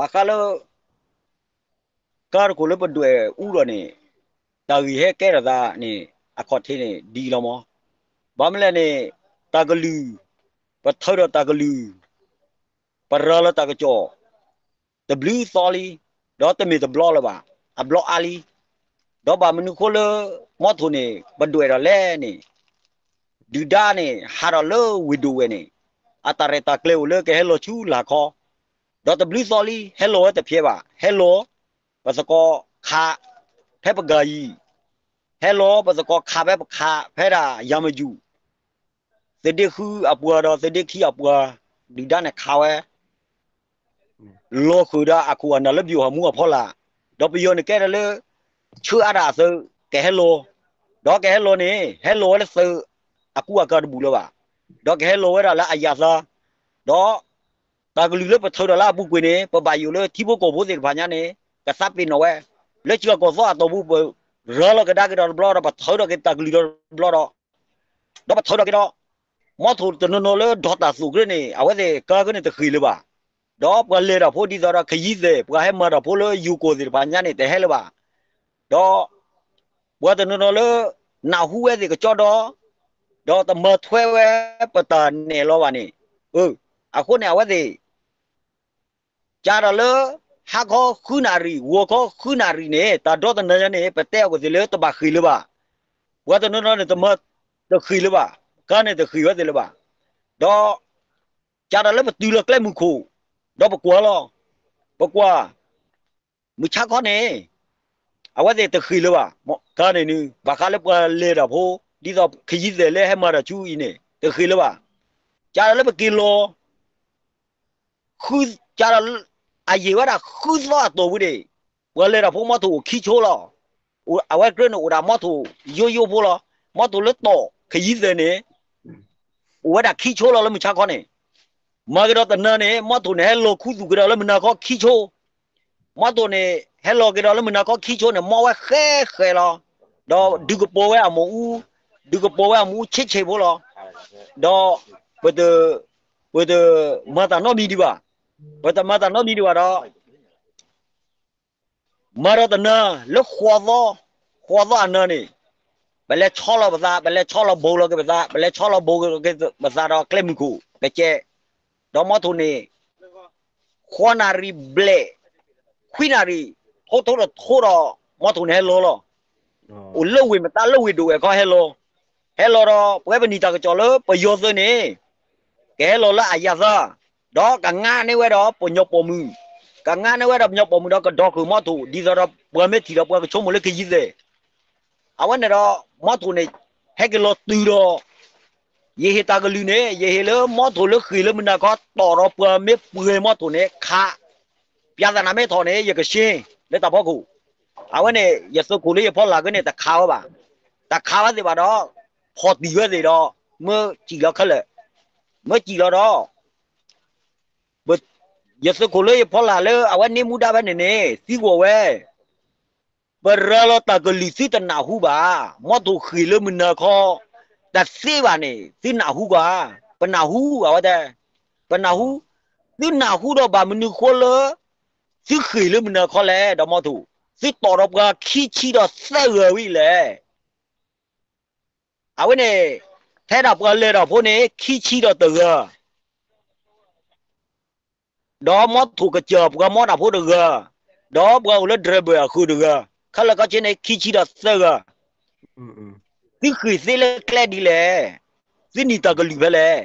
ဘၣ်ဃးလၢ ကါတခိၣ်လၢပဒွဲၣ်အူဒီးန့ၣ် တၢ်ဂ့ၢ်ဟဲကဲထီၣ်သးန့ၣ် အခီၣ်ထံးန့ၣ်ဒ်အံၤလီၤမး. ဘၣ်မနုၤလဲၣ်န့ၣ် တၢ်ကလုၢ်, ပထၢဒီးတၢ်ကလုၢ်, ပရၤလီၤတၢ်ကစီၣ် တဘျုးသီလံ, ဒီးတမ့ၢ်တဘျီလၢၤဘၣ်, အဘျီအါလံ. ဒီးဘၣ်မနုၤအဃိလၢ မီထိၣ်န့ၣ် ပဒွဲၣ်ဒီးလဲၣ်န့ၣ် ဒုၣ်ဒါန့ၣ် ဟးထီၣ်လၢဝ့ၢ်ဒိၣ်ဝဲန့ၣ် အတၢ်ရဲၣ်တၢ်ကျဲၤအိၣ်လၢကဟဲလီၤဆူလာ်ခီ, ဒီးတဘျုးသီလံ ဟဲလီၤဝဲတဖျဲးဘၣ်, ဟဲလီၤ ပသကိးခး ဖဲပကၤယံၤ, ဟဲလီၤပသကိးခးဖဲပခး ဖဲဒၣ်ယၤမယူၣ်, သုးဒ့ဃုအပှၤဒီးသုးဒ့ခံအပှၤ, ဒုၣ်ဒါန့ၣ်ခးဝဲ လီၤဃုာ်ဒီးအခိၣ်အနၢ်လၢဘျီၣ်ဟီၣ်မူအဖီလာ်, ဒီးပယီၤန့ၣ်ကဲထီၣ်လၢ ဆှၢအါဒၣ်အသုး ကဟဲလီၤ, ဒီးကဟဲလီၤန့ၣ် ဟဲလီၤဝဲလၢသုးအကူအကၤတဘူၣ်လၢၤဘၣ်, ဒီးကဟဲလီၤဝဲဒၣ်လၢအယၤသး, ဒီး တၢ်ကလုၢ်လၢပထၢဒီးလၢအပူၤကွံာ်န့ၣ် ပဘၣ်ယိၣ်လၢထံဖိကီၢ်ဖိသ့ၣ်တဖၣ်ညါန့ၣ် ကသးပ့ၤနီၣ်ဝဲ, လၢစှၤကီၢ်သီအတီၢ်ပူၤ ပရၤလီၤကဒါက့ၤဒီးတဘျီဒီး ပထၢထီၣ်က့ၤတၢ်ကလုၢ်ဒီးတဘျီဒီး, ဒီးပထၢထီၣ်က့ၤဒီး မီထိၣ်တနီၤနီၤလၢဒီးတၢ်သိၣ်ကရၢန့ၣ် အဝဲသ့ၣ်ကါကရၢန့ၣ်တဃ့ၢ်လၢၤဘၣ်, ဒီးပှၤလဲၤတၢ်ဖိဒ်သိးဒီးခယံၤသဲး ပှၤဟဲမၤတၢ်ဖိလၢယိၤကီၢ်သ့ၣ်တဖၣ်ညါန့ၣ် တဟဲလၢၤဘၣ်, ဒီး ပှၤတနီၤနီၤလၢ နၢ်ဟူဝဲသ့ၣ်ကစီဒီ, ဒီးတမၤထွဲဝဲပတၢ်နဲၣ်လီၤဘၣ်န့ၣ်, အဃိန့ၣ်အဝဲသ့ၣ် ကဒီးလၢ ဟါခီဃုနၣ်ရံၣ် ဂီၤခီဃုနၣ်ရံၣ်န့ၣ် တၢ်ဒီတနၤညါန့ၣ် ပတဲအီၤကသ့ၣ်လၢတဘၣ်ဃ့ၢ်လၢၤဘၣ်, ပှၤတနီၤနီၤန့ၣ် တမၤတဃ့ၢ်လၢၤဘၣ်, ကါန့ၣ်တဃ့ၢ်ဝဲသ့ၣ်လၢၤဘၣ်, ဒီး ကဒီးလၢပတုၤလီၤကျဲမုၢ်ခိၣ်, ဒီးပကွၢ်လီၤ, ပကွၢ် မုၢ်ဆါခီန့ၣ် အဝဲသ့ၣ်တဃ့ၢ်လၢၤဘၣ်, ကါန့ၣ်န့ၣ် ဘၣ်ဃးလၢပှၤလဲၤတၢ်ဖိ ဒ်သိးခယံၤသဲးလၢဟဲမၤတၢ်ဆူအံၤန့ၣ် တဃ့ၢ်လၢၤဘၣ်, ကဒီးလၢပက့ၤလီၤ ဃု, ကဒီး အယံာ်ဝဲဒၣ်ဃုသီအတီၢ်ပူၤန့ၣ် ပှၤလဲၤတၢ်ဖိမီထိၣ်အိၣ်ခံဆိလီၤ, အဝဲကြၢးန့ၣ်အိၣ်ဒၣ်မီထိၣ်ယိယိဖိလီၤ, မီထိၣ်လၢတီၢ်ခယံၤသဲးန့ၣ် အိၣ်ဝဲဒၣ်ခံဆိလီၤလၢမုၢ်ဆါခီန့ၣ်, မၤက့ၤဒီးတနၤန့ၣ် မီထိၣ်န့ၣ် ဟဲလီၤခူသူၣ်က့ၤဒီးလၢမုၢ်နၤခီခံဆိ, မီထိၣ်န့ၣ် ဟဲလီၤက့ၤဒီးလၢမုၢ်နၤခီခံဆိန့ၣ် မီဝဲဃဲဃဲလီၤ, ဒီးဒုးကပီၤဝဲအမူးအူ, ဒုးကပီၤဝဲအမူးအူဆံးဆံးဖိလီၤ, ဒီး ပတ ပတမၤတၢ်နီတမံၤဒံးဘၣ်, ပတမၤတၢ်နီတမံၤဒံးဘၣ်ဒီး မၤဒီးတနၤလၢဃိးသီ, ဃိးသီအနၤန့ၣ် ပလဲၤဆီလီၤပသး, ပလဲၤဆီလီၤဘိလီၤက့ၤပသး, ပလဲၤဆီလီၤဘိလီၤက့ၤပသးဒီးကျဲမုၢ်ခိၣ်တကဲး, ဒီးမီထိၣ်န့ၣ် ဃိးနၣ်ရံၣ်ဘျဲၣ်, ခွံနၣ်ရံၣ်, ထိထိဒီးထိဒီး မီထိၣ်န့ၣ်ဟဲလီၤလီၤ, အိၣ်လၢဝ့ၢ်မတၤလၢဝ့ၢ်ဒိၣ်ဝဲခီဟဲလီၤ, ဟဲလီၤဒီး ပဝဲပနံၣ်တၢ်ကစီၣ်လၢပယီၤသုးန့ၣ် ကဟဲလီၤလၢအယၤသး, ဒီးကငါန့ၢ်ဝဲဒီးပညီပိာ်မုၣ်, ကငါန့ၢ်ဝဲဒီးပညီပိာ်မုၣ်ဒီးကဒီးဃုာ်မီထိၣ် ဒ်သိးဒီးပှၤမ့ၢ်ထံၣ်ဒီးပှၤကဆိကမိၣ်လၢခယံၤသဲး, အဝဲန့ၣ်ဒီး မီထိၣ်န့ၣ် ဟဲက့ၤလီၤတုၤဒီး ယဟ့ၣ်တၢ်ကလုၢ်န့ၣ် ယဟ့ၣ်လၢမီထိၣ်လၢဃ့ၢ်လၢမုၢ်နၤခီတီၢ်ဒီးပှၤမ့ၢ်ပှဲၤမီထိၣ်န့ၣ်ခး, ပျၢ်သနာ်မ့ၢ်ထီၣ်န့ၣ် ယကရှ့လၢတၢ်ဖီခိၣ်, အဝဲန့ၣ် ယသုးခိၣ်လၢယဖီလာ်က့န့ၣ် တခးဝဲဘၣ်, တခးဝဲသ့ၣ်ဘၣ်ဒီး ဖီၣ်တံၢ်ဝဲသ့ၣ်ဒီး မၢစံၣ်လီၤခဲလၢာ်, မၢစံၣ်လီၤဒီး ယသုးခိၣ်လၢယဖီလာ်လၢအဝဲန့ၢ်မူဒါဖဲန့ၣ်န့ၣ် သံကွၢ်ဝဲ, ပရၤလီၤတၢ်ကလုၢ်သုတနၢ်ဟူဘၣ်, မီထိၣ်ဃ့ၢ်လၢမုၢ်နၤခီ တသ့ဘၣ်န့ၣ် သုနၢ်ဟူကွၢ်, ပနၢ်ဟူအဝဲတဲ, ပနၢ်ဟူ, သုနၢ်ဟူဒီးဘၣ်မနုၤဃိလၢ သုဃ့ၢ်လၢမုၢ်နၤခီလဲၣ် ဒီးမီထိၣ်, သုတီၢ်ဒီးပှၤခံဆံဒီးသၢဂၤဝံၤလဲၣ် အဝဲန့ၣ် ထဲဒၣ်ပှၤလဲၤတၢ်ဖိန့ၣ် ခံဆံဒီးတဂၤ, ဒီးမီထိၣ်ကစၢ်ပှၤမီတၢ်ဖိတဂၤ, ဒီးပှၤအိၣ်လၢ driver အဃုာ်တဂၤ, ခဲလၢာ်ခဲဆ့န့ၣ် ခံဆံဒီးသၢဂၤ, သုဃ့ၢ်သ့လၢကျဲဒ်လဲၣ်, သုနံၣ်တၢ်ကလုၢ်ဖဲလဲၣ်,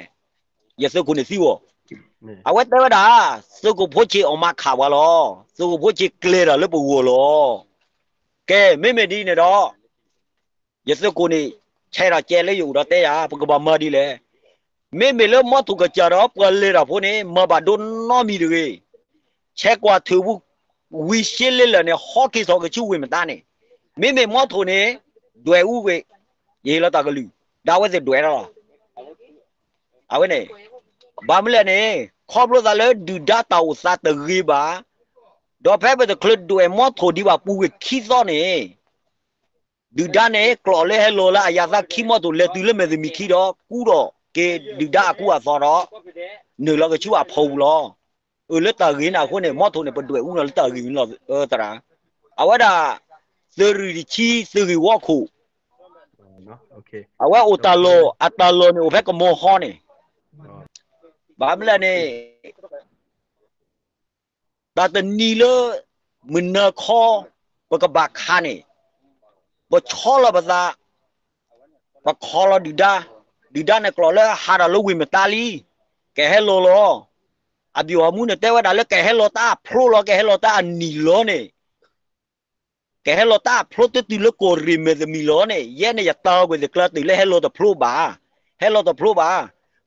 ယသုးခိၣ်န့ၣ်သံအီၤ, အဝဲတဲဝဲဒၣ်, သုးခိၣ်ဖိဆ့ၣ်အီၣ်မးခးပှၤလီၤ, သုးခိၣ်ဖိဆ့ၣ်ကျဲၤတၢ်လၢပဂီၢ်လီၤ, ကဲ မ့မ့ၢ်ဒ်န့ၣ်ဒီး ယသုးခိၣ်န့ၣ် ဆဲးထီၣ်ကဲလၢယအိၣ်ဒီးတဲယၤ ပကဘၣ်မၤဒ်လဲၣ်, မ့မ့ၢ်လၢမီထိၣ်ကစၢ်ဒီးပှၤလဲၤတၢ်ဖိန့ၣ် မၤဘၣ်ဒိနီတမံၤတဂ့ၤ, ဆဲးကွၢ်ထုးပူၤ ဝံၤရှ့လ့လၢာ်န့ၣ် ဟီက့ၤထီၣ်က့ၤဆူဝ့ၢ်မတါန့ၣ်, မ့မ့ၢ်မီထိၣ်န့ၣ် ဒွဲၣ်အူကွံာ်, ယဟ့ၣ်လီၤတၢ်ကလုၢ်, ဒီးအဝဲသ့ၣ်ဒွဲၣ်ထီၣ်လီၤ. အဝဲန့ၣ်, ဘၣ်မနုၤလဲၣ်န့ၣ် ခီဖျိသးလၢဒုၣ်ဒါတၢ်အိၣ်သးတဂ့ၤဘၣ်, ဒီးဖဲပတချုးဒွဲၣ်မီထိၣ်ဒံးဘၣ်ပူၤကွံာ်ခံသီန့ၣ် ဒုၣ်ဒါန့ၣ် ကျိးလၢဟဲလီၤလၢအယၤသးခံမီထိၣ် လဲၤတုၤလၢမဲာ်တမံၤခံဒီး ကူဒီးက့ၤဒုၣ်ဒါအကူအသိးဒီး နုာ်လီၤက့ၤဆူအဖီပူၤလီၤ. အၢ လၢတၢ်ဂ့ၤန့ၣ်အဃိန့ၣ် မီထိၣ်န့ၣ် ပဒွဲၣ်အူနီၤလၢတၢ်ဂ့ၤလီၤ သရၣ်. အဝဲဒၣ် သုးရ့ၣ်တဆံ သုးဂ့ၢ်ဝီခိၣ် အဝဲအိၣ်တၢ်လီၢ် အတၢ်လီၢ်န့ၣ် အိၣ်ဖဲကမီၤဟီန့ၣ် ဘၣ်မနုၤလဲၣ်န့ၣ် တၢ်တနံၤလၢ မုၢ်နၤခီ ပကဘၣ်ခးန့ၣ် ပဆီလီၤပသး ပခီလီၤဒုၣ်ဒါ, ဒုၣ်ဒါန့ၣ်ကျိးလၢဟးထီၣ်လၢဝ့ၢ်မတါလံ, ကဟဲလီၤလီၤ. အဘံၣ်အမူန့ၣ် တဲဝဲဒၣ်လၢကဟဲလီၤတၢ်အဖျိလီၤ, ကဟဲလီၤတၢ်အနံၣ်လီၤန့ၣ် ကဟဲလီၤတၢ်အဖျိတတုၤလၢကီၢ်ရ့ၣ်မဲာ်တမံၤလီၤန့ၣ်, ယဲန့ၣ်ယတၢ်ကွဲးသ့ၣ်ကျၢၤတုၤလၢဟဲလီၤတဖျိဘၣ်, ဟဲလီၤတဖျိဘၣ်.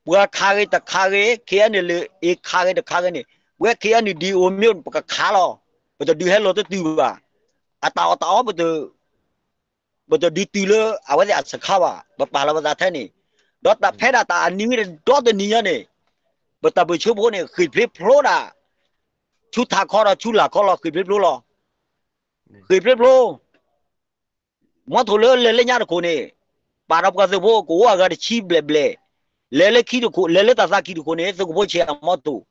ပှၤခးဂ့ၤတခးဂ့ၤ, ခဲအံၤန့ၣ်လၢအ့ခးဂ့ၤတခးဂ့ၤန့ၣ်, ပဝဲ ခဲအံၤန့ၣ် ဒ်အိၣ်မ့ၢ်ပကခးလီၤ, ပတဒုးဟဲလီၤတတုၤဘၣ်. အတၢ်အီၣ်တၢ်အီ ပတဒုးတုၤလၢအဝဲသ့ၣ်အစခါဘၣ်, ပပာ်လီၤပသးထဲန့ၣ်, ဒီးတၢ်ဖဲဒၣ်တၢ်အနံၤဝံၤဒီတနံၤညါန့ၣ်, ပတၢ်ပၢၢ်ဆၢဖိန့ၣ် ဃ့ၢ်ဖျ့ဖျိဒၣ် ဆူထးခီဒီးဆူလာ်ခီလီၤ, ဃ့ၢ်ဖျ့ဖျိလီၤ. ဃ့ၢ်ဖျ့ဖျိ မီထိၣ်လၢလဲၤလၢညါတခိၣ်န့ၣ်, ပာ်ဒီးပှၤသုးဖိ ကအိၣ်အဂၤတဆံဘျဲၣ်ဘျဲၣ်, လဲၤလၢခံတခိၣ်, လဲၤလၢတၢ်သးကံၢ်တခိၣ်န့ၣ် သုးခိၣ်ဖိဆဲးအမီထိၣ်,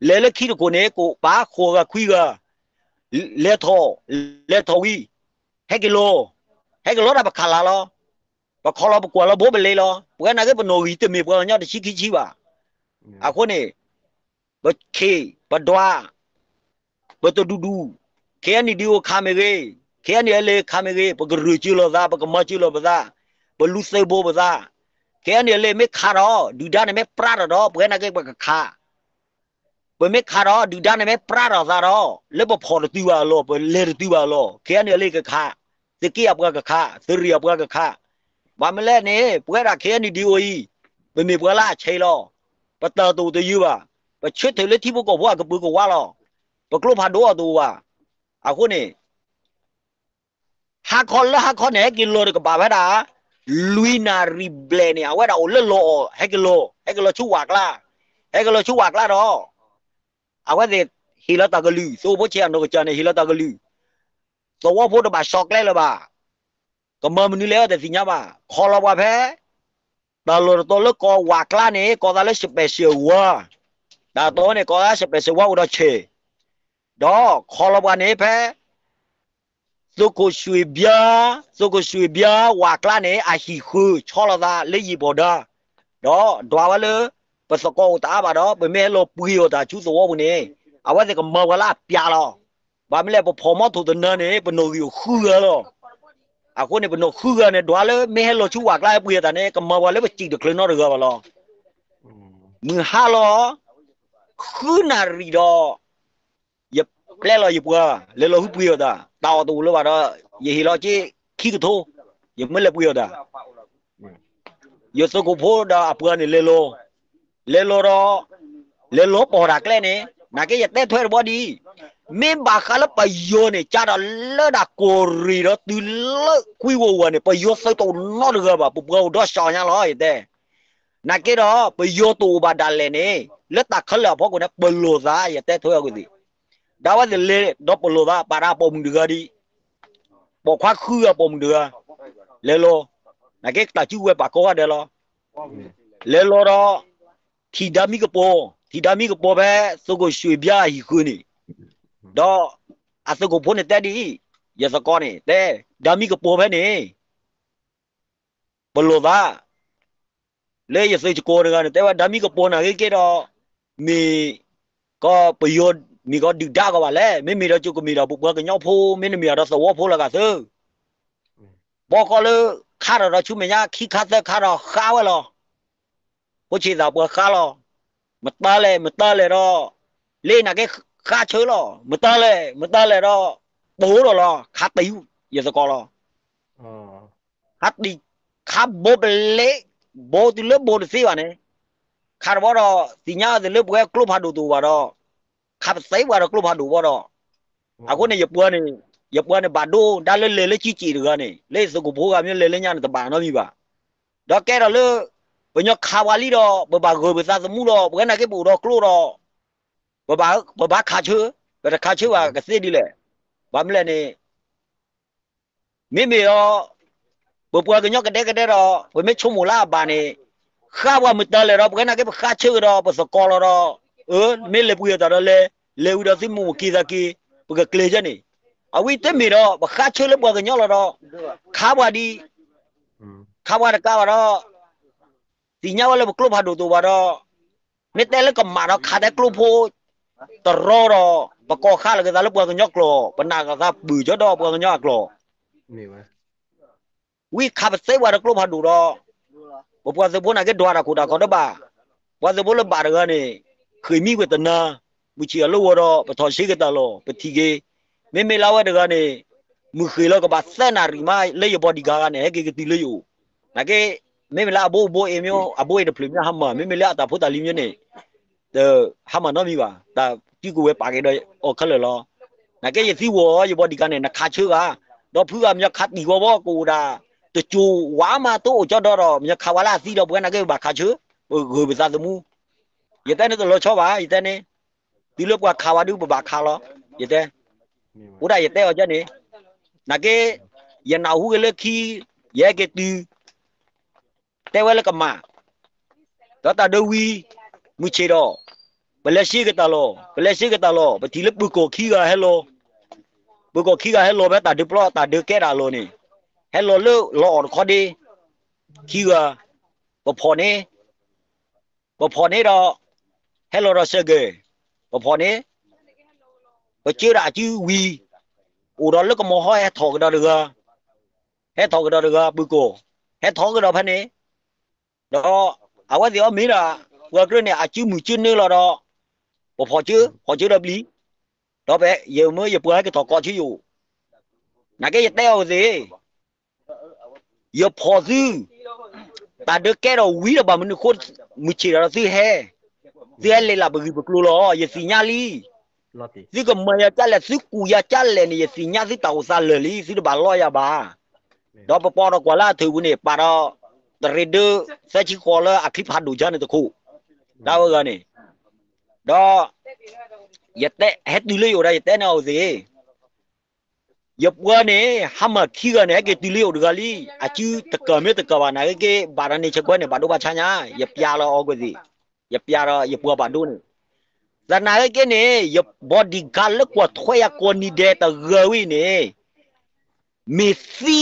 လဲၤလၢခံတခိၣ်န့ၣ် ကအိၣ်ပာ်ဃိးဂၤခွံဂၤ, လဲၤထီၣ်, လဲၤထီၣ်ဝံၤ, ဟဲက့ၤလီၤ, ဟဲက့ၤလီၤဒၣ်ပခးလၢ်လီၤ. ပခီလီၤပကွၢ်လီၤဘိပလ့လီၤ. ပဝဲနာ်က့ ပနီၣ်ဂံၢ်တမ့ၢ်ပှၤကညီတဆံခံဆံဘၣ်. အဃိန့ၣ် ပခ့ၣ်ပဒွး ပတဒူၣ်ဒူၣ်, ခဲအံၤန့ၣ် ဒ်အိၣ်ခးမ့ၢ်ဂ့ၤ, ခဲအံၤန့ၣ် အလဲၤခးမ့ၢ်ဂ့ၤ, ပကရၢၢ်စၢၤလိာ်သး, ပကမၤစၢၤလိာ်ပသး, ပလူၤသုးဘိပသး, ခဲအံၤန့ၣ် အလဲၤမ့ၢ်ခးဒီး ဒုၣ်ဒါန့ၣ်မ့ၢ်ပြးထီၣ်ဒီး ပဝဲနာ်က့ ပကခး ပမ့ၢ်ခးဒီး ဒုၣ်ဒါန့ၣ်မ့ၢ်ပြးထီၣ်သးဒီး လၢပဖီၣ်တတုၤဘၣ်အလီၢ်, ပလဲၤတတုၤဘၣ်အလီၢ်, ခဲအံၤန့ၣ် အလဲၤကခး, သုးက့အပှၤကခး, သုးရ့ၣ်အပှၤကခး, ဘၣ်မနုၤလဲၣ်န့ၣ် ပဝဲဒၣ် ခဲအံၤန့ၣ် ဒ်အိၣ်အံၤ, ပမ့ၢ်ပှၤလၢအဆဲးလီၤ, ပတၢ်တအိၣ်တယၢၤဘၣ်, ပဆၢထၢၣ်လၢထံဖိကီၢ်ဖိအကပုာ်ကဝးလီၤ. ပကျိဖးဒိၣ်အီၤတအိၣ်ဘၣ်. အဃိန့ၣ် ဟါခီလၢဟါခီန့ၣ် ဟဲက့ၤလီၤတကပၤဝဲဒၣ် လွံၢ်နၣ်ရံၣ်ဘျဲၣ်န့ၣ် အဝဲဒၣ်အိၣ်လၢလီၢ်အီၣ် ဟဲက့ၤလီၤ, ဟဲက့ၤလီၤဆူဝၢ်ကျါ, ဟဲက့ၤလီၤဆူဝၢ်ကျါဒီး အဝဲသ့ၣ်ဟ့ၣ်လီၤတၢ်ကလုၢ်, သုးဖိဆဲးအနီၢ်ကစၢ်န့ၣ် ဟ့ၣ်လီၤတၢ်ကလုၢ်, သဝီဖိတဘၣ်ဆီၣ်ကျဲလၢၤဘၣ်, ကမၤမနုၤလဲၣ်တသ့ၣ်ညါဘၣ်, ခီလီၤပှၤဖဲ တၢ်လီၢ်တတီၤလၢကိးဝၢ်ကျါန့ၣ် ကိးသးလၢ special ဝါ, တၢ်တီၤန့ၣ် ကိးသး special ဝါအိၣ်ဒီးဆဲး, ဒီးခီလီၤပှၤန့ၣ်ဖဲ သုးခိၣ်ရွှ့ၣ်ဘျါ, သုးခိၣ်ရွှ့ၣ်ဘျါဝၢ်ကျါန့ၣ် အဟံၣ်ဃၢၤ ဆီလီၤသးလၢယံာ်ပီၢ်ဒါ, ဒီးဒွးဝဲလၢ ပသကိးအိၣ်တအါဘၣ်ဒီး ပမ့ၢ်ဟဲလီၤပှ့ၤအီၣ်တၢ်ဆူသဝီပူၤန့ၣ် အဝဲသ့ၣ်ကမၤပှၤလၢအပျးလီၤ. ဘၣ်မနုၤလဲၣ် ပဖီၣ်မီထိၣ်တနၤန့ၣ် ပနီၣ်ဂံၢ်အိၣ်ဃုဂၤလီၤ. အဃိန့ၣ် ပနီၣ်ဃုဂၤန့ၣ် ဒွးလၢမ့ၢ်ဟဲလီၤဆူဝၢ်ကျါဟဲပှ့ၤအီၣ်တၢ်န့ၣ် ကမၤပှၤလၢပစံၣ်တချုးနီတဂၤဘၣ်လီၤ. မုၢ်ဟါလီၤ ဃုနၣ်ရံၣ်ဒီး ယပျဲလီၤယပှၤ လဲၤလီၤဟုပှ့ၤအီၣ်တၢ်, တၢ်အီၣ်တအိၣ်လၢၤဘၣ်ဒီး ယဟ့ၣ်လီၤက့ခံကထိ, ယမ့ၢ်လဲၤပှ့ၤအီၣ်တၢ်, ယသုးခိၣ်ဖိဒီးအပှၤန့ၣ်လဲၤလီၤ, လဲၤလီၤဒီး လဲၤလီၤပိာ်တၢ်ကျဲန့ၣ်, နာ်က့ယတဲထွဲတဘျီဒ်အံၤ, မ့ၢ်ဘၣ်ဃးလၢပယီၤန့ၣ် ကၢ်ဒီးလၢဒၣ်ကီၢ်ရ့ၣ်ဒီးတုၤလၢကွံဝီၤဝၤန့ၣ် ပယီၤသုးတအိၣ်နီတဂၤဘၣ်, ပပှၤအိၣ်ဒီးစှၤညါလီၤ ယတဲ နာ်က့ဒီး ပယီၤတအိၣ်ဘၣ်ဒၣ်လဲာ်န့ၣ် လၢတၢ်ခဲလၢာ်အဖီခိၣ်န့ၣ် ပလီၢ်သး ယတဲထွဲအဂ့ၢ်သ့ၣ်, ဒၣ်ဝဲသ့ၣ်လဲၤဒီးပလီၢ်သး ပာ်တၢ်ပိာ်မုၣ်တဂၤဒံး, ပိာ်ခွါဃုဂၤပိာ်မုၣ်တဂၤ, လဲၤလီၤ, နာ်က့တၢ်စုဝဲပာ်ကီၤဂၤဒဲးလီၤ, လဲၤလီၤဒီး ထံၣ်ဒါမံကပီၤ, ထံၣ်ဒါမံကပီၤဖဲ သုးခိၣ်ရွှ့ၣ်ဘျါအဟံၣ်ဃၢၤန့ၣ်, ဒီး အသုးခိၣ်ဖိန့ၣ်တဲဒ်အံၤ, ယသကိးန့ၣ် တဲ ဒါမံကပီၤဖဲန့ၣ် ပလီၢ်သး လၢယသုးကကိးတဂၤန့ၣ် တဲဝဲ ဒါမံကပီၤနာ်ဂ့ၤက့ဒီး မ့ၢ် ကီးပယီၤ မ့ၢ်ကီးဒုၣ်ဒါကီးဘၣ်လဲၣ်, မ့မ့ၢ်ဒီးကမ့ၢ်ဒီးပပှၤကညီဖိ မ့တမ့ၢ်ဒီးသဝီဖိလၢအဂၤသ့, ဘီကီးလၢ ခါထီၣ်ဒီးဆူမဲာ်ညါ ခံခါသၢခါဒီးဃါဝဲလီၤ, ဖိဆံးသးပှၤဃါလီၤ, မတၤလဲၣ် မတၤလဲၣ်ဒီး လၢနာ်က့ဃါဆၢလီၤ, မတၤလဲၣ် မတၤလဲၣ်ဒီး ပဟိးထီၣ်လီၤ, ခးတံၢ် ယသကိးလီၤ ခးတံၢ် ခးဘိပလ့း ဘိတုၤလၢဘိတသ့ဘၣ်န့ၣ်, ခးတဘီဒီး သ့ၣ်ညါအီၤသ့ၣ်လၢပဝဲကျိဖးဒိၣ်တအိၣ်ဘၣ်ဒီး ခးပသ့ပှၤဒီးကျိဖးဒိၣ်ဘီဒီး, အဃိန့ၣ် ယပှၤန့ၣ် ယပှၤန့ၣ်ဘၣ်ဒိ ဒါလၢလဲၤလၢကံကံၣ်တဂၤန့ၣ် လၢယသုးခိၣ်ဖိဂၤမ့ၢ်လဲၤလၢညါန့ၣ် တဘၣ်နီတမံၤဘၣ်, ဒီးကဲထီၣ်လၢ ပညီခးပှၤလံဒီး ပဘၣ်ဂၢၢ်ပသးသမူဒီး ပဝဲနာ်က့ပအိၣ်ဒီးကျိဒီး ပဘၣ်ခးဆၢ, ပတခးဆၢဘၣ်ကသ့ဒ်လဲၣ်, ဘၣ်မနုၤလဲၣ်န့ၣ် မ့မ့ၢ်ဒီး ပပှၤကညီကဒဲကဒဲဒီး ပမ့ၢ်ဆိကမိၣ်လၢအဘၣ်န့ၣ် ဃါပှၤမတၤလဲၣ်ဒီး ပဝဲနာ်က့ပဃါဆၢကဒီး ပသကိးလီၤဒီး, အၢ မ့ၢ်လဲၤပှ့ၤအီၣ်တၢ်ဒီးလဲၤ, လဲၤဝံၤဒီးသုမ့ၢ်အိၣ်က့ၤသးက့ၤ ပကကျဲၤကဲန့ၣ်, အဝဲတမ့ၢ်ဒီး ပဃါဆၢလၢပှၤကညီလီၤဒီး ခးပှၤဒံး, ခးပှၤတကးဘၣ်ဒီး သ့ၣ်ညါဝဲလၢပကျိဖးဒိၣ်တအိၣ်ဘၣ်ဒီး မ့ၢ်တဲလၢကမၣ်ဒီးခးတဲကျိဖိတရီဒီး ပကိးဃါလီၤက့ၤသးလၢပှၤကညီကျိာ်, ပနာ်က့ၤသးပၢၢ်ကၠီဒီးပှၤကညီအကျိာ်, ဝံခးပသ့ပှၤဒီးကျိဖးဒိၣ်ဒီး ပပှၤသုးဖိနာ်က့ဒွးတၢ်ခိၣ်တၢ်ခီတဘၣ်, ပှၤသုးဖိလၢဘၣ်တဂၤန့ၣ် ဃ့ၢ်မံဝဲတနၤ, မုၢ်ဆ့ၣ်အလၢဂီၤဒီး ပထီၣ်ဆ့ကတၢၢ်လီၤ ပထံၣ်က့ၤ, မ့မ့ၢ်လၢအဝဲတဂၤန့ၣ် မုၢ်ဃ့ၢ်လီၤကဘၣ်သၢနၣ်ရံၣ်မး လၢယ bodyguard ဂၤန့ၣ် ဟဲက့ၤကတုၤလၢယအိၣ်, နာ်က့ မ့မ့ၢ်လၢအဘိအဘိအ့မ့ၢ် အဘိအ့တဖျၢၣ်မ့ၢ်ဟါမၢ်, မ့မ့ၢ်လၢအတၢ်ဖိတၢ်လံၤမ့ၢ်န့ၣ် တဟါမၢ်နီတမံၤဘၣ်, တၢ်စုကဝဲၤပာ်က့ၤဒီးအီၤခဲလၢာ်လီၤ. နာ်က့ယသံကွၢ်အီၤ ယ bodyguard န့ၣ် နခးဆၢဧါ, ဒီးဖုဂၤမညီခးတံၢ်ဂီၤဘီကအိၣ်ဒၣ် တစိၤဝးမးတအိၣ်ကၠီဒီဒီး မညီခးဝဲလၢအသံဒီး ပဝဲနာ်က့ဘၣ်ခးဆၢ, ပဂၢၢ်ပသးသမူ, ယတဲန့ၣ်တလီၤဆီဘၣ် ယတဲန့ၣ်, တုၤလၢပှၤခးဝဲဒုးပဘၣ်ခးလီၤ, ယတဲ, အိၣ်ဒၣ်ယတဲအီၤကဲန့ၣ်, နာ်က့ ယနၢ်ဟူက့ၤလၢခံ ယဟဲက့ၤတုၤ တဲဝဲလၢကမၣ်, ဒီးတၢ်ဒုးဝံၤ မုၢ်ဆ့ၣ်ဒီး ပလဲၤဆ့ကတၢၢ်လီၤ, ပလဲၤဆ့ကတၢၢ်လီၤ ပထံၣ်လၢပၢၤကီၢ်ခံဂၤဟဲလီၤ, ပၢၤကီၢ်ခံဂၤဟဲလီၤဖဲတၢ်ဒုးပျီ တၢ်ဒုးကဲတၢ်လီၤန့ၣ်, ဟဲလီၤလၢလီအီၣ်တခီဒ့, ခံဂၤ, ပဖီၣ်န့ၣ်, ပဖီၣ်န့ၣ်ဒီး ဟဲလီၤဒီးစဲးကဲၤ, ပဖီၣ်န့ၣ်, ပစၢဒၣ်အစုဝံၤ, အိၣ်ဒီးလၢကမီၤဟီဟဲထီၣ်ကဒီးတဂၤ, ဟဲထီၣ်ကဒီးတဂၤ ပၢၤကီၢ်, ဟဲထီၣ်ကဒီးဖဲန့ၣ်, ဒီးအဝဲသ့ၣ်အီၤမ့ၢ်ဒၣ် ပှၤကြၢးန့ၣ် အစုမုၢ်စၢနၢလီၤဒီး, ပဖီၣ်စၢ, ဖီၣ်စၢဒီးပျံၤ, ဒီးဖဲယမၢယပှၤဟဲက့ၤထီၣ်ကိးဆၢယအိၣ်, နာ်က့ယတဲအီၤသ့ၣ် ယဖီၣ်သု, တၢ်ဒုးကဲထီၣ်ဝံၤဒီးဘၣ်မနုၤအဃိ, မုၢ်ဆ့ၣ်ဒီးသုဟဲ, သုဟဲလဲၤလၢပဂံၢ်ပကျိၤလီၤ ယသ့ၣ်ညါလံ, သုကမၤယၤကၢ်လဲၣ် သုကူၣ်ယၤကၢ်လဲၣ်န့ၣ် ယသ့ၣ်ညါသုတၢ်အိၣ်သးလၢာ်လံ သုတဘၣ်လီယၤဘၣ်, ဒီးပပီဒီးကွၢ်လၢအထုးပူၤန့ၣ် ပာ်ဒီး တရ့ဒၢ သၢဆံဃိးလၢအချံဖးဒိၣ်ကၢ်န့ၣ်တခိၣ်, တၢ်ဝဲဂၤန့ၣ်, ဒီး ယတဲ ဟဲတုၤလၢယအိၣ်ဒီး ယတဲန့ၢ်အီၤသ့ၣ် ယပှၤန့ၣ် ဟါမၢ်ခံဂၤန့ၣ် ဟဲက့ၤတုၤလၢယအိၣ်တဂၤလံ, အစုတကၢၢ်မ့ၢ်တကၢၢ်ဘၣ် နာ်က့က့ ဘၣ်ဒီးန့ၣ်ဆဲးကွဲန့ၣ် ဘၣ်ဒိဘၣ်ဆါညါ, ယပျးလီၤအီၤကွံာ်သ့ၣ်, ယပျးဒီးယပှၤဘၣ်ဒိန့ၣ်, သနာ်က့န့ၣ် ယ bodyguard လၢကွၢ်ထွဲယၤကိးနံၤဒဲးတဂၤဝံၤန့ၣ်, မ့ၢ်သံ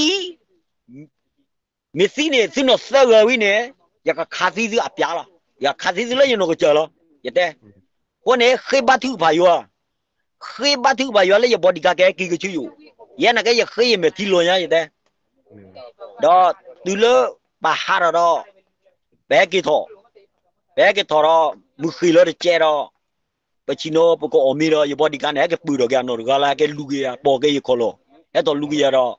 မ့ၢ်သံန့ၣ် သုနီၢ်သၢဂၤဝံၤန့ၣ်, ယကခးသံသုအပျးလီၤ, ယကခးသံသုလၢယနီၢ်ကစၢ်လီၤ, ယတဲ, အဃိန့ၣ် ဃ့ဘါထုကဖၣ်ယွၤ, ဃ့ဘါထုကဖၣ်ယွၤလၢယ bodyguard ကဟဲက့ၤကဆူယအိၣ်, ယဲနာ်က့ယဃ့ယမဲာ်ထံလီၤညါ ယတဲ, ဒီးတုၤလၢပဟးထီၣ်ဒီး ပဟဲက့ၤထီၣ်, ပဟဲက့ၤထီၣ်ဒီး မုၢ်ဃ့ၢ်လီၤတစဲးဒီး ပဆ့ၣ်နီၤပကအီၣ်မ့ၤဒီး ယ bodyguard န့ၣ် ဟဲက့ၤပၢၢ်ထီၣ်က့ၤအနီၢ်တဂၤလၢ ဟဲက့ၤလူၤက့ၤယၤ ပိာ်က့ၤယခီၣ်လီၢ်, ဟဲထီၣ်လူၤက့ၤယၤ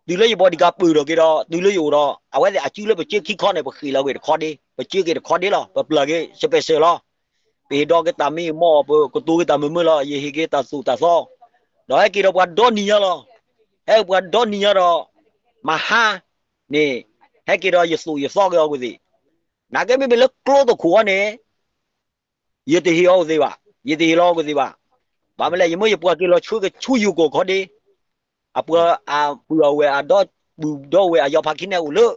ဒီး တုၤလၢယ bodyguard ပၢၢ်ထီၣ်က့ၤဒီး တုၤလၢယအိၣ်ဒီး အဝဲသ့ၣ်အစုလၢပစၢခံခီန့ၣ် ပဃ့ၢ်လီၤက့ၤတခီဒ့, ပစၢက့ၤတခီဒ့လီၤ, ပပျၢ်က့ၤ special လီၤ, ပဟ့ၣ်ဒီးက့ၤတၢ်မ့ၢ်မီၢ် ပကတိၤက့ၤတၢ်မုာ်မုာ်လီၤ, ယဟ့ၣ်က့ၤတၢ်သိၣ်တၢ်သီ, ဒီးဟဲက့ၤဒီးပှၤဒီနံၤညါလီၤ, ဟဲပှၤဒီနံၤညါဒီး မဟါန့ၣ် ဟဲက့ၤဒီးယသိၣ်ယသီက့ၤအီၤကွံာ်သ့ၣ်, နာ်က့မ့မ့ၢ်လၢကျိတခိၣ်အီၤန့ၣ် ယတဟ့ၣ်အီၤကွံာ်သ့ၣ်ဘၣ်, ယတဟ့ၣ်လီၤအီၤကွံာ်သ့ၣ်ဘၣ်, ဘၣ်မနုၤလဲၣ် ယမၢယပှၤက့ၤလီၤဆှၢက့ၤဆူယိၤကီၢ်ခီဒ့, အပှၤအပုၢ်အဝဲၢ်အဒီပုၢ်ဒီဝဲၢ်အယီၤဖးခံန့ၣ်အိၣ်လၢ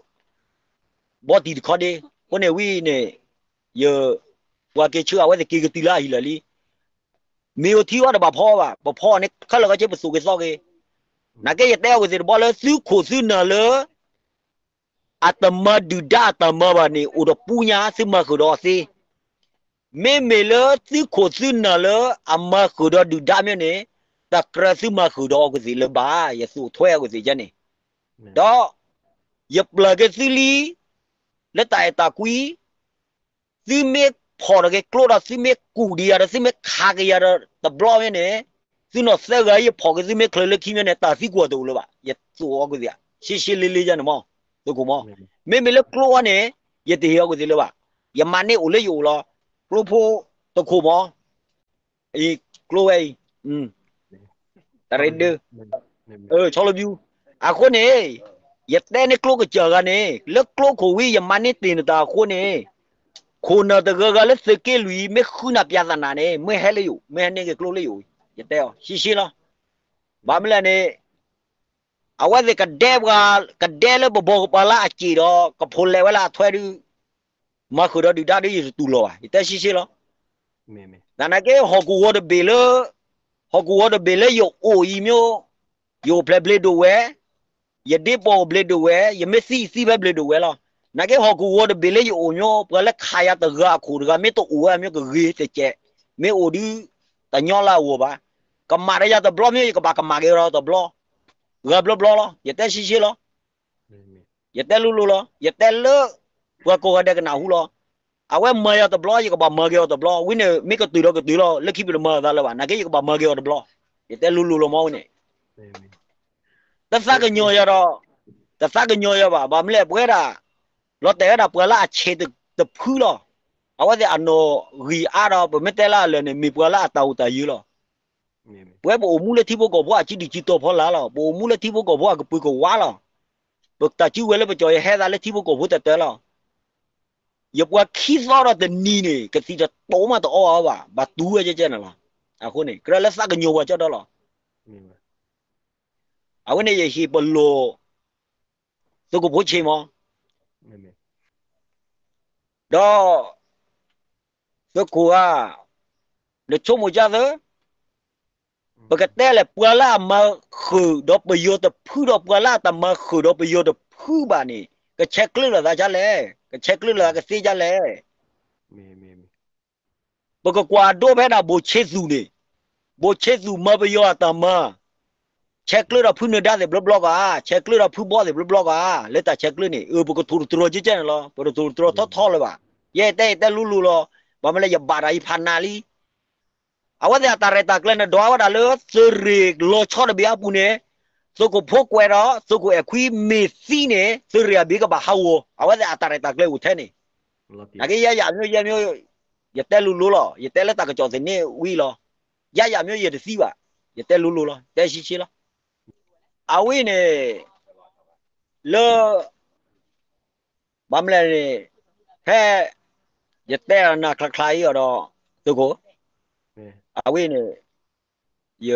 ဘီတံၢ်တခီဒ့, အဃိန့ၣ်ဝံၤန့ၣ် ယပှၤက့ၤဆှၢအဝဲသ့ၣ်က့ၤကတုၤလၢအဟံၣ်လၢာ်လံ, မ့ၢ်အိၣ်ထံအီၤတဘၣ်ဖီဘၣ်, ပဖီန့ၣ်ခဲလၢာ်ခဲဆ့ပသိၣ်က့ၤသီက့ၤ, နာ်က့ယတဲအီၤကွံာ်သ့ၣ်တဘျီလၢသုခိၣ်သုနၢ်လၢ အတမၤဒုၣ်ဒါအတၢ်မၤဘၣ်န့ၣ် အိၣ်ဒီးပူညါသုမၤဃုာ်ဒီးအီၤသ့, မ့မ့ၢ်လၢသုခိၣ်သုနၢ်လၢအမၤဃုာ်ဒီးဒုၣ်ဒါမ့ၢ်န့ၣ်, တကြၢးသုမၤဃုာ်ဒီးအီၤကွံာ်သ့ၣ်လၢၤဘၣ်, ယသိၣ်ထွဲအီၤကွံာ်သ့ၣ်ယဲန့ၣ်, ဒီး ယပျၢ်က့ၤသုလံ လၢတၢ်အဲၣ်တၢ်ကွံ သုမ့ၢ်ဖီၣ်ထီၣ်က့ၤကျိဒီး သုမ့ၢ်ကူၣ်ဒံးယၤဒီး သုမ့ၢ်ခးက့ၤယၤဒီးတဘျီမ့ၢ်န့ၣ်, သုနီၢ်သၢဂၤအံၤ ယဖီၣ်က့ၤသုမ့ၢ်ချုးလၢခံမ့ၢ်န့ၣ် တၢ်သံကွၢ်တအိၣ်လၢၤဘၣ်, ယသိၣ်အီၤကွံာ်သ့ၣ်, ရှဲရှဲလ့လ့ယဲန့ၣ်မး, သုးခိၣ်မး, မ့မ့ၢ်လၢကျိအီၤန့ၣ် ယတဟ့ၣ်အီၤကွံာ်သ့ၣ်လၢၤဘၣ်, ယမၤန့ၢ်အိၣ်လၢယအိၣ်လီၤ, ကျိဖိတခိၣ်မး အံၤ ကျိဝဲအံၤ, တရ့ဒၢ, ဆီလီၤဘျူ, အဃိန့ၣ် ယတဲန့ၢ်ကျိကစၢ်ဂၤန့ၣ် လၢကျိခိၣ်ဝံၤ ယမၤန့ၢ်တ့ၢ်နတၢ်အဃိန့ၣ်, ခိၣ်နၢ်တဂၤဂၤလၢသုးက့လွံၢ် မ့ၢ်ဃုနၢ်ပၠးသနာ်န့ၣ် မ့ၢ်ဟဲလၢယအိၣ် မ့ၢ်ဟဲန့ၢ်က့ၤကျိလၢယအိၣ်, ယတဲအီၤ ရှဲရှဲလီၤ, ဘၣ်မနုၤလဲၣ်န့ၣ် အဝဲသ့ၣ်ကဒဲပှၤ, ကဒဲလၢပဘီကပၤလၢအစ့ၣ်ဒီး ကဖိးလဲးဝဲလၢအထွဲဒုး, မၤဃုာ်ဒီးဒုၣ်ဒါဒုး ယတတူၢ်လိာ်ဘၣ်, ယတဲရှဲရှဲလီၤ, မ့ၢ်, သနာ်က့ ဟီၣ်ကဝီၤတဘ့ၣ်လၢ, ဟီၣ်ကဝီၤတဘ့ၣ်လၢယအိၣ်အံၤမ့ၢ်, ယအိၣ်ဖျဲၣ်ဘျ့ဒိၣ်ဝဲ, ယဒ့ပိာ်ကဘျ့ဒိၣ်ဝဲ, ယမ့ၢ်သံသံဖဲဘျ့ဒိၣ်ဝဲလီၤ. သနာ်က့ ဟီၣ်ကဝီၤတဘ့ၣ်လၢယအိၣ်မ့ၢ် ပှၤလၢခးယၤတဂၤအခိၣ်တဂၤ မ့ၢ်တအိၣ်ဝဲမ့ၢ်ကဂ့ၤတကဲး, မ့ၢ်အိၣ်ဒုး တညီလၢအဂီၢ်ဘၣ်. ကမၤဒီးယၤတဘျီမ့ၢ် ယကဘၣ်ကမၤက့ၤဒီးတဘျီ, ဂၤဘျီဘျီလီၤ. ယတဲဆှံဆှံလီၤ. ယတဲလိၤလိၤလီၤ. ယတဲလၢ ပှၤကိးဂၤဒဲးကနၢ်ဟူလီၤ. အဝဲမၤယၤတဘျီ ယကဘၣ်မၤက့ၤအီၤတဘျီ, ဝံၤန့ၣ် မ့ၢ်ကတုၤဒီးကတုၤလီၤ, လၢခံပတမၤအသးလၢၤဘၣ်, နာ်က့ယကဘၣ်မၤက့ၤအီၤတဘျီ. ယတဲလိၤလိၤလီၤမ့ၢ်ဝဲန့ၣ် တသးကညီၤယၤဒီး, တသးကညီၤယၤဘၣ်, ဘၣ်မနုၤလဲၣ် ပဝဲဒၣ် လီၤတဲာ်ဝဲဒၣ်ပှၤလၢအဆဲးတဖုလီၤ. အဝဲသ့ၣ်အနီၣ်ဂံၢ်အါဒီး ပမ့ၢ်တဲလၢအလၢာ်န့ၣ် မ့ၢ်ပှၤလၢအတၢ်အိၣ်တၢ်ယၢၤလီၤ. ပဝဲပအိၣ်မူလၢထံဖိကီၢ်ဖိအစုဒုၣ်စုတီၤဖီလာ်လီၤ. ပအိၣ်မူလၢထံဖိကီၢ်ဖိအကပုာ်ကဝါလီၤ. ပတၢ်စုဝဲလၢပကၠီၤ ယဟဲသးလၢထံဖိကီၢ်ဖိတၢၢ်တၢၢ်လီၤ. ယပှၤခံသီဒီးတနံၤန့ၣ် ကသံၣ်တတိၤမးတအီၣ်အါဘၣ်, ဘၣ်တူၢ်ဝဲကဲကဲန့ၣ်လီၤ. အဃိန့ၣ် ကြၢးလၢသးကညီၤပှၤကၠီဒီလီၤ. အဝဲန့ၣ်ယဟ့ၣ်ပလီၢ် သုးခိၣ်ဖိဆ့မး, ဒီး သုးခိၣ်ဧၢ, နဆိကမိၣ်ကသ့, ပကတဲလဲၣ် ပှၤလၢအမၤဃုာ်ဒီးပယီၤတဖုဒီး ပှၤလၢအတမၤဃုာ်ဒီးပယီၤတဖုဘၣ်န့ၣ် ကဆဲးကျၢလိာ်သးဒ်လဲၣ်, ကဆဲးကျၢလိာ်သးကသ့ဒ်လဲၣ်. ပကကွၢ်ဒိဖဲဒၣ်ဘိၣ်ဆ့သူၣ်န့ၣ်, ဘိၣ်ဆ့သူၣ်မၤပယီၤအတၢ်မၤ, ဆဲးကျၢဒီးဖုနၢၤဒါသ့ၣ်ဘျီဘျီကဧါ, ဆဲးကျၢဒီးဖုဘီသ့ၣ်ဘျီဘျီကဧါ, လၢတၢ်ဆဲးကျၢန့ၣ် အၢ ပကထိၣ်သတြီၤကဲကဲန့ၣ်လီၤ. ပတထိၣ်သတြီၤထီထီလၢၤဘၣ်. ယဲယတဲယတဲလိၤလိၤလီၤ. ဘၣ်မနုၤလဲၣ် ယဘၣ်တၢ်အံၤဖးနးလံ. အဝဲသ့ၣ်အတၢ်ရဲၣ်တၢ်ကျဲၤန့ၣ် ဒွးဝဲဒၣ်လၢ သုးရ့ၣ်လီၤဆီတဘ့ၣ်အပူၤန့ၣ်, သုးခိၣ်ဖိကွဲးဒီး သုးခိၣ်အဲၣ်ခွံမ့ၢ်သံန့ၣ် သုးရ့ၣ်အဘ့ၣ်ကဘၣ်ဟးဂီၤ, အဝဲသ့ၣ်အတၢ်ရဲၣ်တၢ်ကျဲၤအိၣ်ထဲန့ၣ်. နာ်က့ယဲယၤမ့ၢ်ယဲမ့ၢ်, ယတဲလိၤလိၤလီၤ, ယတဲလၢတၢ်ကစီၣ်သန့ဝံၤလီၤ. ယဲယၤမ့ၢ်ယတသံဘၣ်, ယတဲလိၤလိၤလီၤ, တဲဆှံဆှံလီၤ. အဝဲန့ၣ် လၢ ဘၣ်မနုၤလဲၣ်န့ၣ်, ဖဲ ယတဲအနၢ်ချါချါအံၤအီၤဒီး သုးခိၣ်, အဝဲန့ၣ် ယ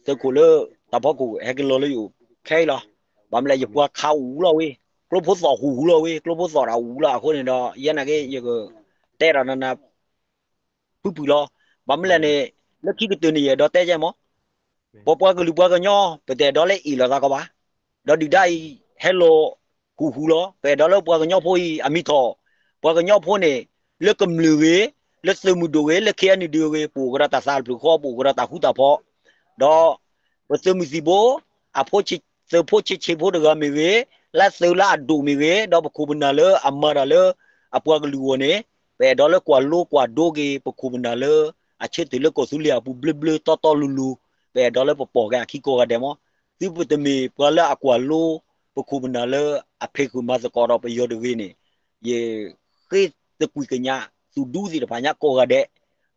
သုးခိၣ်လၢ တၢ်ဖီခိၣ်ဟဲက့ၤလီၤလၢယအိၣ်ခဲအံၤလီၤ. ဘၣ်မနုၤလဲၣ် ယပှၤခးအိၣ်လီၤဝဲ, ကျိဖိသီၣ်ဟူးဟူးလီၤဝဲ, ကျိဖိသီၣ်တၢ်ဟူးလီၤအဃိန့ၣ်ဒီး ယဲနာ်က့ ယက တဲဒီးနန ဖုၣ်ပူၤလီၤ. ဘၣ်မနုၤလဲၣ်န့ၣ် လၢခံကတၢၢ်န့ၣ် ယအဲၣ်ဒိးတဲကဲမး, ပပှၤကလုာ်ပှၤကညီ ပတအဲၣ်ဒိးလၢအ့ၣ်လိာ်သးကီးဘၣ်, ဒီးဒုၣ်ဒါအံၤ ဟဲလီၤဟူးဟူးလီၤ. ပအဲၣ်ဒိးလၢပှၤကညီဖိအံၤအမံၤထီၣ်, ပှၤကညီဖိန့ၣ် လၢကမျၢၢ်ဂ့ၤ, လၢသုးမုၢ်ဒိၣ်ဂ့ၤ, လၢ ခ့ၣ်အဲၣ်ယူၣ် ဂ့ၤ, ပအိၣ်ကဒီးတၢ်သးတဖျၢၣ်ဃီ, ပအိၣ်ကဒီးတၢ်ဃူတၢ်ဖိး, ဒီး ပသုးမုၢ်သံၣ်ဘိ အဖိ သုးဖိဆံးဆံးဖိတဂၤမ့ၢ်ဂ့ၤ, လၢသုးလၢအဒိၣ်မ့ၢ်ဂ့ၤ, ဒီးပခိၣ်ပနၢ်လၢအမၤတၢ်လၢ အပှၤကလုာ်အဂီၢ်န့ၣ်, ပအဲၣ်ဒိးလၢကွၢ်လိကွၢ်ဒိက့ၤ ပခိၣ်ပနၢ်လၢ အဆၢထၢၣ်လၢကီၢ်သူလ့ၤအပူၤဘျၢဘျၢတီတီလိၤလိၤ, ပအဲၣ်ဒိးလၢပပိာ်က့ၤအခံကိးဂၤဒဲးမး, သုပတမ့ၢ်ပှၤလၢအကွၢ်လိ ပခိၣ်ပနၢ်လၢအဖံးဃုာ်မၤသကိးဒီးပယီၤတဂ့ၤန့ၣ်, ယဃ့သကွံာ်ကညး သူၣ်ဒူသ့ၣ်တဖၣ်ညါကိးဂၤဒဲး,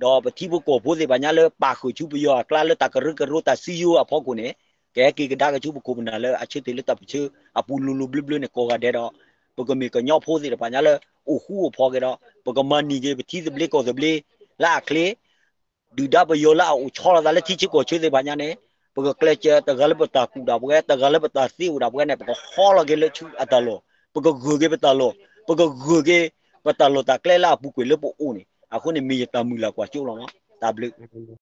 ဒီးပထံဖိကီၢ်ဖိသ့ၣ်တဖၣ်ညါလၢပာ်ဃုာ်ဆူပယီၤအကျါလၢတၢ်ကရၢကရိတၢ်စုယိအဖီခိၣ်န့ၣ်, ကဟဲက့ၤကဒါက့ၤဆူပခိၣ်ပနၢ်လၢအဆၢထၢၣ်လၢတၢ်ပၢၢ်ဆၢအပူၤလိၤလိၤဘျၢဘျၢန့ၣ်ကိးဂၤဒဲးဒီး, ပကမ့ၢ်ကညီဖိသ့ၣ်တဖၣ်ညါလၢအိၣ်ဃူအိၣ်ဖိးက့ၤဒီး ပကမၤန့ၢ်က့ၤပထံသဘျ့ကီၢ်သဘျ့ လၢအချ့ ဒုၣ်ဒါပယီၤလၢအအိၣ်ဆီလီၤသးလၢထံဆၢကီၢ်ဆၢသ့ၣ်တဖၣ်ညါန့ၣ်, ပကကျဲးစၢးတဂၤလၢပတၢ်ကူၣ်ဒၣ်ပဝဲ, တဂၤလၢပတၢ်သ့အိၣ်ဒၣ်ပဝဲန့ၣ် ပကဟီလီၤက့ၤလၢဆူအတၢ်လီၢ်, ပကဂၢၢ်က့ၤပတၢ်လီၢ်, ပကဂၢၢ်က့ၤပတၢ်လီၢ်တၢ်ကျဲလၢအပူၤကွံာ်လၢပအိၣ်န့ၣ်, အဃိန့ၣ်မ့ၢ်ယတၢ်မုၢ်လၢ်ကွၢ်စိလီၤမး, တၢ်ဘျုး